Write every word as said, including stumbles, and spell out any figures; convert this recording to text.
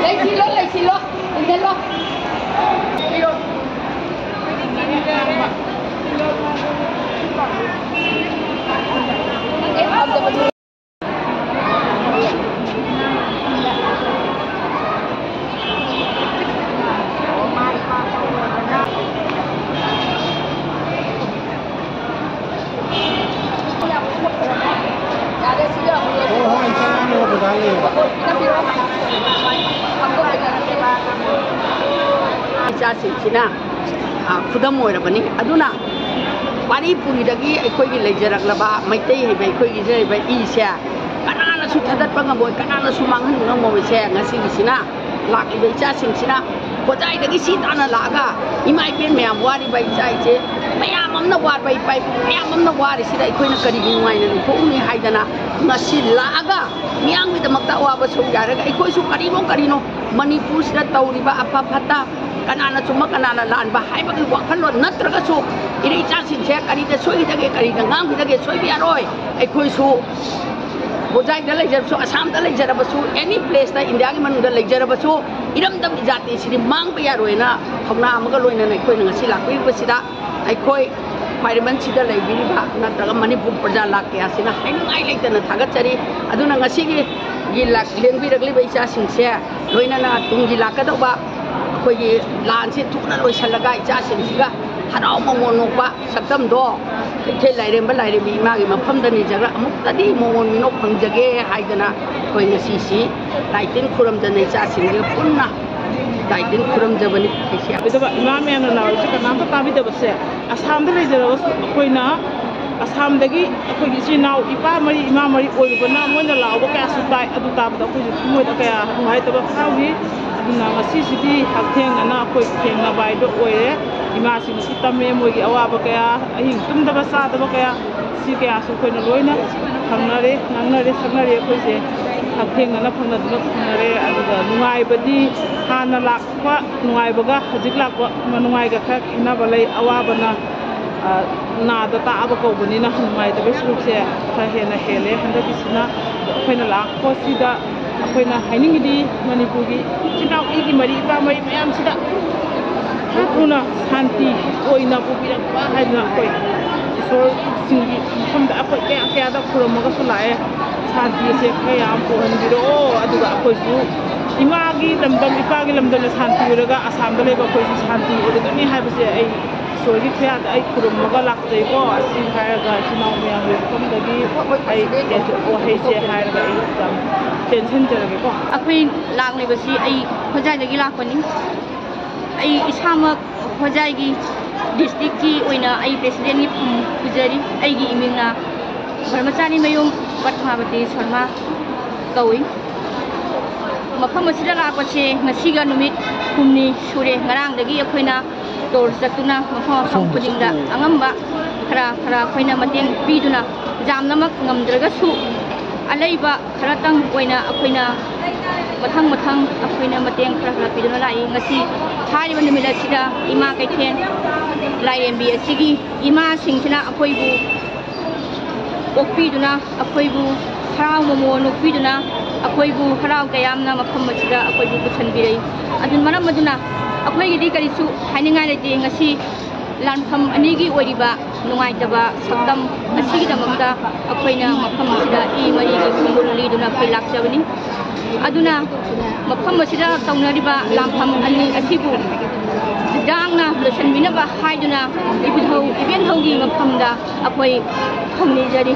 ꯂꯩꯁꯤꯜꯂꯣ, ꯂꯩꯁꯤꯜꯂꯣ, ꯏꯟꯁꯤꯜꯂꯣ꯫ ꯏꯆꯥꯁꯤꯡꯁꯤꯅ, ꯑ, ꯈꯨꯗꯝ ꯑꯣꯏꯔꯕꯅꯤ꯫ ꯑꯗꯨꯅ ꯄꯥꯔꯤꯄꯨꯔꯤꯗꯒꯤ ꯑꯩꯈꯣꯏꯒꯤ ꯂꯩꯖꯔꯛꯂꯕ ꯃꯩꯇꯩ ꯍꯥꯏꯕ ꯑꯩꯈꯣꯏꯒꯤ ꯏꯖꯩꯕ ꯏꯁꯦ ꯀꯅꯥꯅꯁꯨ ꯊꯥꯗꯠꯄ ꯉꯝꯃꯣꯏ, ꯀꯅꯥꯅꯁꯨ ꯃꯥꯡꯍꯟꯕ ꯉꯝꯃꯣꯏꯁꯦ꯫ ꯉꯁꯤꯒꯤꯁꯤꯅ ꯂꯥꯛꯂꯤꯕ ꯏꯆꯥꯁꯤꯡꯁꯤꯅ ꯍꯣꯖꯥꯏꯗꯒꯤ ꯁꯤ ꯇꯥꯟꯅ ꯂꯥꯛꯑꯒ ꯏꯃꯥ ꯏꯕꯦꯟ ꯃꯌꯥꯝ ꯋꯥꯔꯤꯕ ꯏꯆꯥ ꯏꯆꯦ ꯃꯌꯥꯝ ꯑꯃꯅ ꯋꯥꯔꯕ ꯏꯄꯥ ꯏꯄꯨ ꯃꯌꯥꯝ ꯑꯃꯅ ꯋꯥꯔꯤꯁꯤꯗ ꯑꯩꯈꯣꯏꯅ ꯀꯔꯤꯒꯤ ꯅꯨꯡꯉꯥꯏꯅ ꯂꯩꯊꯣꯛꯎꯅꯤ ꯍꯥꯏꯗꯅ ꯉꯁꯤ ꯂꯥꯛꯑꯒ ꯃꯤꯌꯥꯝꯒꯤꯗꯃꯛꯇ ꯑꯋꯥꯕ ꯁꯔꯨꯛ ꯌꯥꯔꯒ ꯑꯩꯈꯣꯏꯁꯨ ꯀꯔꯤꯅꯣ ꯀꯔꯤꯅꯣ ꯃꯅꯤꯄꯨꯔꯁꯤꯗ ꯇꯧꯔꯤꯕ ꯑꯐ ꯐꯠꯇ, ꯀꯅꯥꯅ ꯆꯨꯝꯕ ꯀꯅꯥꯅ ꯂꯥꯟꯕ ꯍꯥꯏꯕꯒꯤ ꯋꯥꯈꯜꯂꯣꯟ ꯅꯠꯇ꯭ꯔꯒꯁꯨ ꯏꯔꯩ ꯏꯆꯥꯁꯤꯡꯁꯦ ꯀꯔꯤꯗ ꯁꯣꯏꯈꯤꯗꯒꯦ, ꯀꯔꯤꯗ ꯉꯥꯡꯈꯤꯗꯒꯦ, ꯁꯣꯏꯕ ꯌꯥꯔꯣꯏ꯫ ꯑꯩꯈꯣꯏꯁꯨ ꯍꯣꯖꯥꯏꯗ ꯂꯩꯖꯔꯕꯁꯨ, ꯑꯁꯥꯝꯗ ꯂꯩꯖꯔꯕꯁꯨ, ꯑꯦꯅꯤ ꯄ꯭ꯂꯦꯁꯇ ꯏꯟꯗꯤꯌꯥꯒꯤ ꯃꯅꯨꯡꯗ ꯂꯩꯖꯔꯕꯁꯨ, ꯏꯔꯝꯗꯝꯒꯤ ꯖꯥꯇꯤꯁꯤꯗꯤ ꯃꯥꯡꯕ ꯌꯥꯔꯣꯏꯅ ꯊꯧꯅꯥ ꯑꯃꯒ ꯂꯣꯏꯅꯅ ꯑꯩꯈꯣꯏꯅ ꯉꯁꯤ ꯂꯥꯛꯄꯤꯔꯤꯕꯁꯤꯗ ꯑꯩꯈꯣꯏ ꯈ꯭ꯋꯥꯏꯔꯝꯕꯟꯁꯤꯗ ꯂꯩꯕꯤꯔꯤꯕ ꯅꯠꯇ꯭ꯔꯒ ꯃꯅꯤꯄꯨꯔ ꯄ꯭ꯔꯖꯥ ꯂꯥꯛ ꯀꯌꯥꯁꯤꯅ ꯍꯥꯏꯅꯤꯡꯉꯥꯏ ꯂꯩꯇꯅ ꯊꯥꯒꯠꯆꯔꯤ꯫ ꯑꯗꯨꯅ ꯉꯁꯤꯒꯤ ꯒꯤ ꯂꯥꯛ-, ꯂꯦꯡꯕꯤꯔꯛꯂꯤꯕ ꯏꯆꯥꯁꯤꯡꯁꯦ, ꯂꯣꯏꯅꯅ ꯇꯨꯡꯒꯤ ꯂꯥꯛꯀꯗꯧꯕ ꯑꯩꯈꯣꯏꯒꯤ ꯂꯥꯟꯁꯤ ꯊꯨꯅ ꯂꯣꯏꯁꯤꯜꯂꯒ ꯏꯆꯥꯁꯤꯡꯁꯤꯒ ꯍꯔꯥꯎ ꯃꯃꯣꯟ ꯅꯣꯛꯄ ꯁꯛꯇꯝꯗꯣ ꯀꯩꯊꯦꯜ ꯂꯥꯏꯔꯦꯝꯕ ꯂꯥꯏꯔꯦꯝꯕꯤ ꯏꯃꯥꯒꯤ ꯃꯐꯝꯗ ꯅꯤꯖꯔ ꯑꯃꯨꯛꯇꯗꯤ ꯃꯃꯣꯟ ꯃꯤꯅꯣꯛ ꯐꯪꯖꯒꯦ ꯍꯥꯏꯗꯅ ꯑꯩꯈꯣꯏ ꯉꯁꯤꯁꯤ ꯂꯥꯏ ꯇꯤꯟ ꯈꯨꯔꯝꯗꯅ ꯏꯆꯥꯁꯤꯡꯁꯤꯒ ꯄꯨꯟꯅ ꯂꯥꯏ ꯇꯤꯟ ꯈꯨꯔꯝꯖꯕꯅꯤ꯫ ꯑꯩꯁꯦ ꯑꯣꯏꯗꯕ ꯏꯃꯥ ꯃꯌꯥꯝꯅ ꯂꯥꯎꯔꯤꯁꯦ ꯀꯅꯥꯝꯇ ꯇꯥꯕꯤꯗꯕꯁꯦ, ꯑꯁꯥꯝꯗ ꯂꯩꯖꯔꯒꯁꯨ ꯑꯩꯈꯣꯏꯅ ꯑꯁꯥꯝꯗꯒꯤ ꯑꯩꯈꯣꯏꯒꯤ ꯏꯆꯤꯜ ꯏꯅꯥꯎ ꯏꯄꯥ ꯃꯔꯤ ꯏꯃꯥ ꯃꯔꯤ ꯑꯣꯏꯔꯨꯕꯅ ꯃꯣꯏꯅ ꯂꯥꯎꯕ ꯀꯌꯥꯁꯨ ꯇꯥꯏ꯫ ꯑꯗꯨ ꯇꯥꯕꯗ ꯑꯩꯈꯣꯏꯁꯨ ꯊꯃꯣꯏꯗ ꯀꯌꯥ ꯅꯨꯡꯉꯥꯏꯇꯕ ꯐꯥꯎꯏ꯫ ꯑꯗꯨꯅ ꯉꯁꯤꯁꯤꯗꯤ ꯍꯛꯊꯦꯡꯅꯅ ꯑꯩꯈꯣꯏ ꯊꯦꯡꯅꯕ ꯍꯥꯏꯗꯣ ꯑꯣꯏꯔꯦ꯫ ꯏꯃꯥꯁꯤꯡꯅꯁꯨ ꯇꯝꯃꯦ ꯃꯣꯏꯒꯤ ꯑꯋꯥꯕ ꯀꯌꯥ, ꯑꯍꯤꯡ ꯇꯨꯝꯗꯕ ꯆꯥꯗꯕ ꯀꯌꯥ, ꯁꯤ ꯀꯌꯥꯁꯨ ꯑꯩꯈꯣꯏꯅ ꯂꯣꯏꯅ ꯐꯪꯅꯔꯦ, ꯉꯥꯡꯅꯔꯦ, ꯁꯛꯅꯔꯦ꯫ ꯑꯩꯈꯣꯏꯁꯦ ꯍꯛꯊꯦꯡꯅꯅ ꯐꯪꯅꯗꯨꯅ ꯐꯪꯅꯔꯦ꯫ ꯑꯗꯨꯒ ꯅꯨꯡꯉꯥꯏꯕꯗꯤ ꯍꯥꯟꯅ ꯂꯥꯛꯄ ꯅꯨꯡꯉꯥꯏꯕꯒ ꯍꯧꯖꯤꯛ ꯂꯥꯛꯄ ꯅꯨꯡꯉꯥꯏꯒ ꯈꯔ ꯈꯦꯠꯅꯕ ꯂꯩ꯫ ꯑꯋꯥꯕꯅ, ꯑ, ꯅꯥꯗ ꯇꯥꯛꯑꯕ ꯀꯧꯕꯅꯤꯅ ꯅꯨꯡꯉꯥꯏꯇꯕꯒꯤ ꯁꯔꯨꯛꯁꯦ ꯈꯔ ꯍꯦꯟꯅ ꯍꯦꯜꯂꯦ ꯍꯟꯗꯛꯀꯤꯁꯤꯅ꯫ ꯑꯩꯈꯣꯏꯅ ꯂꯥꯛꯄꯁꯤꯗ ꯑꯩꯈꯣꯏꯅ ꯍꯥꯏꯅꯤꯡꯉꯤꯗꯤ, ꯃꯅꯤꯄꯨꯔꯒꯤ ꯏꯆꯤꯟ ꯏꯅꯥꯎ, ꯑꯩꯒꯤ ꯃꯔꯤ ꯏꯄꯥ ꯃꯔꯤ ꯃꯌꯥꯝꯁꯤꯗ ꯃꯍꯥꯛꯄꯨꯅ ꯁꯥꯟꯇꯤ ꯑꯣꯏꯅ ꯄꯨꯕꯤꯔꯛꯄ ꯍꯥꯏꯗꯅ ꯑꯩꯈꯣꯏ ꯏꯁꯣꯔꯁꯤꯡꯒꯤ ꯃꯐꯝꯗ ꯑꯩꯈꯣꯏ ꯀꯌꯥ ꯀꯌꯥꯗ ꯈꯨꯔꯨꯝꯃꯒꯁꯨ ꯂꯥꯛꯑꯦ꯫ ꯁꯥꯟꯇꯤ ꯑꯁꯦ ꯈꯔ ꯌꯥꯝ ꯄꯨꯍꯟꯕꯤꯔꯛꯑꯣ, ꯑꯗꯨꯒ ꯑꯩꯈꯣꯏꯁꯨ ꯏꯃꯥꯒꯤ ꯂꯝꯗꯝ, ꯏꯄꯥꯒꯤ ꯂꯝꯗꯝꯗ ꯁꯥꯟꯇꯤ ꯑꯣꯏꯔꯒ ꯑꯁꯥꯝꯗ ꯂꯩꯕ ꯑꯩꯈꯣꯏꯁꯨ ꯁꯥꯟꯇꯤ ꯑꯣꯏꯒꯗꯕꯅꯤ ꯍꯥꯏꯕꯁꯦ ꯑꯩ ꯏꯁꯣꯔꯒꯤ ꯈꯨꯌꯥꯗ ꯑꯩ ꯈꯨꯔꯨꯝꯃꯒ ꯂꯥꯛꯆꯩꯀꯣ꯫ ꯑꯁꯤ ꯍꯥꯏꯔꯒ ꯏꯆꯤꯟ ꯏꯅꯥꯎ ꯃꯌꯥꯝꯒꯤ ꯃꯐꯝꯗꯒꯤ ꯑꯩ ꯋꯥꯍꯩꯁꯦ ꯍꯥꯏꯔꯒ ꯑꯩ ꯌꯥꯝ ꯇꯦꯟꯁꯤꯟꯖꯔꯒꯦꯀꯣ꯫ ꯑꯩꯈꯣꯏ ꯂꯥꯛꯂꯤꯕꯁꯤ ꯑꯩ ꯍꯣꯖꯥꯏꯗꯒꯤ ꯂꯥꯛꯄꯅꯤ꯫ ꯑꯩ ꯏꯁꯥꯃꯛ ꯍꯣꯖꯥꯏꯒꯤ ꯗꯤꯁꯇ꯭ꯔꯤꯛꯀꯤ ꯑꯣꯏꯅ ꯑꯩ ꯄ꯭ꯔꯦꯁꯤꯗꯦꯟꯒꯤ ꯐꯝ ꯄꯨꯖꯔꯤ꯫ ꯑꯩꯒꯤ ꯏꯃꯤꯡꯅ ꯕ꯭ꯔꯍꯃꯆꯥꯔꯤ ꯃꯌꯨꯝ ꯄꯗꯃꯥꯕꯇꯤ ꯁꯔꯃ ꯀꯧꯏ꯫ ꯃꯐꯝ ꯑꯁꯤꯗ ꯂꯥꯛꯄꯁꯦ ꯉꯁꯤꯒ ꯅꯨꯃꯤꯠ ꯍꯨꯝꯅꯤ ꯁꯨꯔꯦ꯫ ꯉꯔꯥꯡꯗꯒꯤ ꯑꯩꯈꯣꯏꯅ ꯇꯣꯔ ꯆꯠꯇꯨꯅ ꯃꯐꯝ ꯃꯐꯝ ꯈꯨꯗꯤꯡꯗ ꯑꯉꯝꯕ ꯈꯔ ꯈꯔ ꯑꯩꯈꯣꯏꯅ ꯃꯇꯦꯡ ꯄꯤꯗꯨꯅ, ꯌꯥꯝꯅꯃꯛ ꯉꯝꯗ꯭ꯔꯒꯁꯨ ꯑꯂꯩꯕ ꯈꯔꯇꯪ ꯑꯣꯏꯅ ꯑꯩꯈꯣꯏꯅ ꯃꯊꯪ ꯃꯊꯪ ꯑꯩꯈꯣꯏꯅ ꯃꯇꯦꯡ ꯈꯔ ꯈꯔ ꯄꯤꯗꯨꯅ ꯂꯥꯛꯏ꯫ ꯉꯁꯤ ꯍꯥꯏꯔꯤꯕ ꯅꯨꯃꯤꯠ ꯑꯁꯤꯗ ꯏꯃꯥ ꯀꯩꯊꯦꯜ ꯂꯥꯏꯔꯦꯝꯕꯤ ꯑꯁꯤꯒꯤ ꯏꯃꯥꯁꯤꯡꯁꯤꯅ ꯑꯩꯈꯣꯏꯕꯨ ꯑꯣꯛꯄꯤꯗꯨꯅ, ꯑꯩꯈꯣꯏꯕꯨ ꯍꯔꯥꯎ ꯃꯃꯣꯟ ꯑꯣꯛꯄꯤꯗꯨꯅ, ꯑꯩꯈꯣꯏꯕꯨ ꯍꯔꯥꯎ ꯇꯌꯥꯝꯅ ꯃꯐꯝ ꯑꯁꯤꯗ ꯑꯩꯈꯣꯏꯕꯨ ꯄꯨꯁꯤꯟꯕꯤꯔꯛꯏ꯫ ꯑꯗꯨꯅ ꯃꯔꯝ ꯑꯗꯨꯅ ꯑꯩꯈꯣꯏꯒꯤꯗꯤ ꯀꯔꯤꯁꯨ ꯍꯥꯏꯅꯤꯡꯉꯥꯏ ꯂꯩꯇꯦ꯫ ꯉꯁꯤ ꯂꯥꯟꯐꯝ ꯑꯅꯤꯒꯤ ꯑꯣꯏꯔꯤꯕ ꯅꯨꯡꯉꯥꯏꯇꯕ ꯁꯛꯇꯝ ꯑꯁꯤꯒꯤꯗꯃꯛꯇ ꯑꯩꯈꯣꯏꯅ ꯃꯐꯝ ꯑꯁꯤꯗ ꯏ ꯃꯔꯤꯒꯤ ꯈꯣꯡꯒꯨꯜ ꯂꯤꯗꯨꯅ ꯑꯩꯈꯣꯏ ꯂꯥꯛꯆꯕꯅꯤ꯫ ꯑꯗꯨꯅ ꯃꯐꯝ ꯑꯁꯤꯗ ꯇꯧꯅꯔꯤꯕ ꯂꯥꯟꯐꯝ ꯑꯅꯤ ꯑꯁꯤꯕꯨ ꯌꯥꯡꯅ ꯂꯣꯏꯁꯤꯟꯕꯤꯅꯕ ꯍꯥꯏꯗꯨꯅ ꯏꯕꯨꯙꯧ ꯏꯕꯦꯟꯙꯧꯒꯤ ꯃꯐꯝꯗ ꯑꯩꯈꯣꯏ ꯊꯧꯅꯤꯖꯔꯤ꯫